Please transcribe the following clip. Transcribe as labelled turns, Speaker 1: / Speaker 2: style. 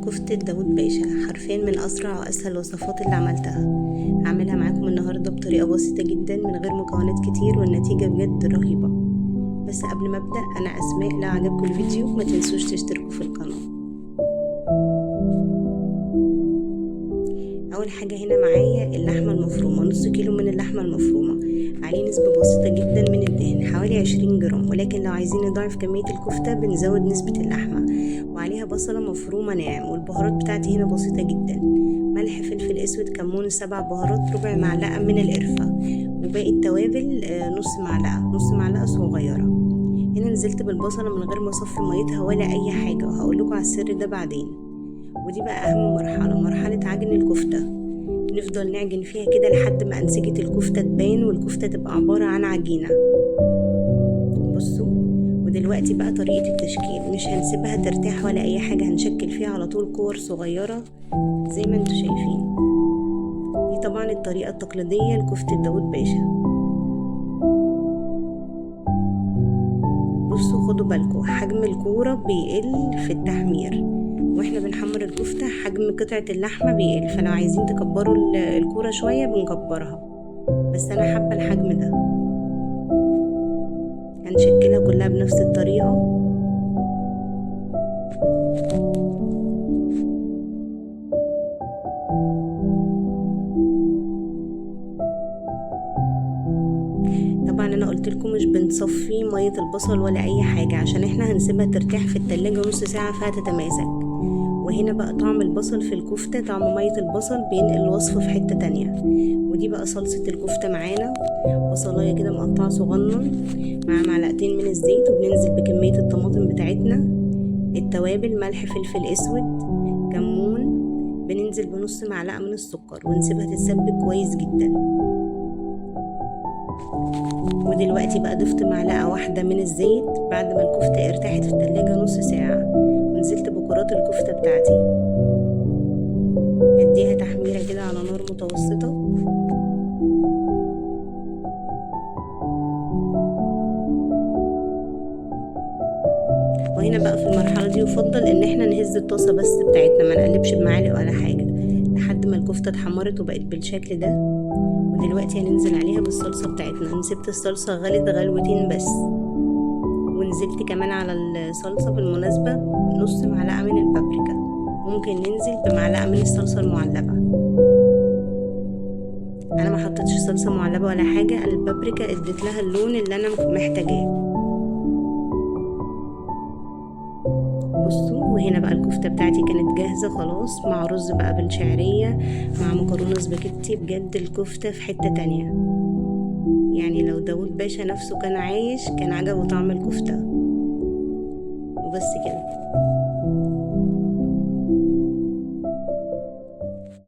Speaker 1: كفتة داود باشا حرفيا من أسرع وأسهل الوصفات اللي عملتها. هعملها معاكم النهاردة بطريقة بسيطة جدا من غير مكونات كتير، والنتيجة بجد رهيبة. بس قبل ما أبدأ، أنا أسماء، لو عجبكم الفيديو ما تنسوش تشتركوا في القناة. أول حاجة هنا معايا اللحمة المفرومة، نص كيلو من اللحمة المفرومة، عليه نسبة بسيطة جدا من الدهن حوالي 20 جرام، ولكن لو عايزين نضاعف كمية الكفتة بنزود نسبة اللحمة. وعليها بصلة مفرومة ناعم، والبهارات بتاعتي هنا بسيطة جدا، ملح، فلفل اسود، كمون، 7 بهارات، ربع معلقة من القرفة، وباقي التوابل نص معلقة صغيرة. هنا نزلت بالبصلة من غير ما اصفي ميتها ولا اي حاجة، وهقولكوا على السر ده بعدين. ودي بقى اهم مرحلة، مرحلة عجن الكفتة. نفضل نعجن فيها كده لحد ما أنسجة الكفتة تبان، والكفتة تبقى عبارة عن عجينة. بصوا، ودلوقتي بقى طريقة التشكيل، مش هنسيبها ترتاح ولا أي حاجة، هنشكل فيها على طول كور صغيرة زي ما انتوا شايفين. دي طبعا الطريقة التقليدية لكفتة داود باشا. بصوا، خدوا بالكم حجم الكورة بيقل في التحمير، واحنا بنحمر الكفتة حجم قطعة اللحمة بيقل، فلو عايزين تكبروا الكورة شوية بنكبرها، بس انا حابة الحجم ده. هنشكلها كلها بنفس الطريقة. طبعا انا قلت لكم مش بنصفي مية البصل ولا اي حاجة، عشان احنا هنسيبها ترتاح في التلاجة نص ساعة فهتتماسك. وهنا بقى طعم البصل في الكفتة، طعم مية البصل بينقل الوصفة في حتة تانية. ودي بقى صلصة الكفتة معانا، بصلاية كده مقطعة صغنن مع معلقتين من الزيت، وبننزل بكمية الطماطم بتاعتنا، التوابل ملح، فلفل اسود، كمون، بننزل بنص معلقة من السكر، ونسيبها تتسبك كويس جدا. ودلوقتي بقى ضفت معلقة واحدة من الزيت بعد ما الكفتة ارتاحت في التلاجة نص ساعة، ونزلت بكرات الكفتة بتاعتي. هديها تحميرة كده على نار متوسطة. وهنا بقى في المرحلة دي يفضل ان احنا نهز الطاسة بس بتاعتنا، ما نقلبش بمعالق ولا حاجة، لحد ما الكفتة اتحمرت وبقت بالشكل ده. ودلوقتي هننزل عليها بالصلصة بتاعتنا. انا سبت الصلصة غلت غلوتين بس، ونزلت كمان على الصلصة بالمناسبة نص معلقة من البابريكا، ممكن ننزل بمعلقة من الصلصة المعلبة. انا ما حطيتش صلصة معلبة ولا حاجة، البابريكا اديت لها اللون اللي انا محتاجاه. بصوا، وهنا بقى الكفتة بتاعتي كانت جاهزة خلاص، مع رز بقى بالشعرية مع مكرونة سباكيتي. بجد الكفتة في حتة تانية، يعني لو داود باشا نفسه كان عايش كان عجبه طعم الكفتة. وبس كده.